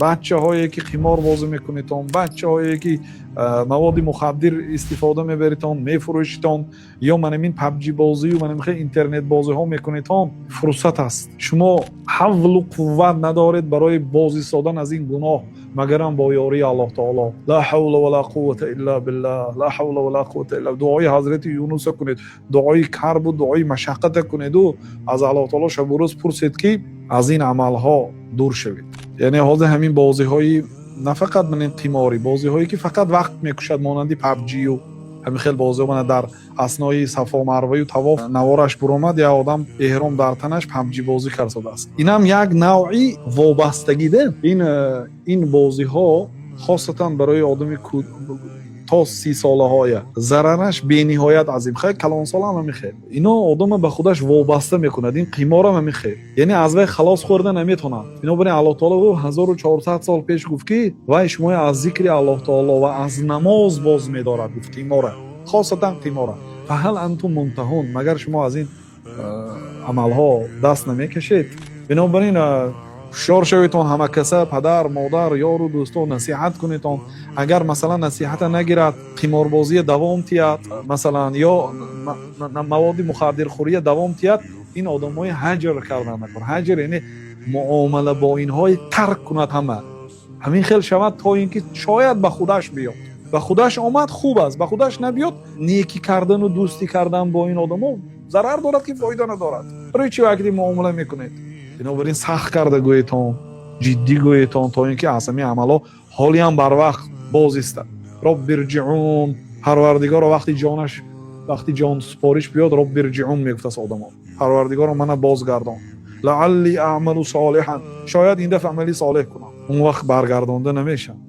Бачаҳое, ки қимор бозӣ мекунедтон, бачаҳое, ки маводи мухаддир истифода мебаритон, мефурӯшитон, ё манамин PUBG бозию манамин хел интернет бозиҳо мекунедтон, фурсат аст. Шумо ҳавлу қувват надоред барои боз истодан аз ин гуноҳ, магарам бо ёрии Аллоҳ таоло. Ла ҳавла ва ла қуввата илла биллаҳ, ла ҳавла ва ла қуввата илла. Дуои ҳазрати Юнуса кунед, дуои карбу дуои машаққата кунеду аз Аллоҳ таоло шабу рӯз пурсед, ки аз ин амалҳо дур шавед. Яъне ҳозир ҳамин бозиҳои, на фақат манин қиморӣ, бозиҳое, ки фақат вақт мекушад, монанди PUBG-ю ҳамин хел бозиҳо. Мана, дар аснои Сафо Марваю тавоф навораш буромад, як одам эҳром дар танаш PUBG бозӣ кардааст. Инам як навъи вобастагӣ да. Ин бозиҳо, хосатан барои одами то 30 солаҳоя, зарараш бениҳоят азим. Хел калонсолам ҳамин хел. Ино одама ба худаш вобаста мекунад. Ин қиморам ҳамин хел, яъне аз вай халос хӯрда наметавонад. Бинобар ин Аллоҳ таоло 1400 сол пеш гуфт, ки вай шуморо аз зикри Аллоҳ таоло ва аз намоз боз медорад, гуфт, қимора, хосатан қимора. فهل أنتم منتهون. Магар шумо аз ин амалҳо даст намекашед? Бинобар ин ҳушёр шаведтон, ҳама каса, падар, модар, ёру дӯстон, насиҳат кунедтон. Агар, масалан, насиҳата нагирад, қиморбозия давом тиҳад, масалан, ё маводи мухаддирхӯрия давом тиҳад, ин одамҳои ҳаҷр кардан накун. Ҳаҷр яъне муомала бо инҳои тарк кунад. Ҳама ҳамин хел шавад, то ин ки шояд ба худаш биёд. Ба худаш омад, хуб аст, ба худаш набиёд, некӣ кардану дӯстӣ кардан бо ин одамо зарар дорад, ки фоида надорад. Барои чӣ вақте муомала мекунед? Бинобар ин сахт карда гӯетон, ҷиддӣ гӯетон, то ин ки аз ҳамин амалҳо ҳолиам барвақт боз истад. رب ارجعون. Парвардигоро, вақти ҷонаш, вақти ҷон супориш биёд, رب ارجعون мегуфтааст одамо. Парвардигоро, мана бозгардон. لعلي أعمل صالحا, шояд ин дафъа амали солеҳ кунам. Он вақт баргардонда намешавад.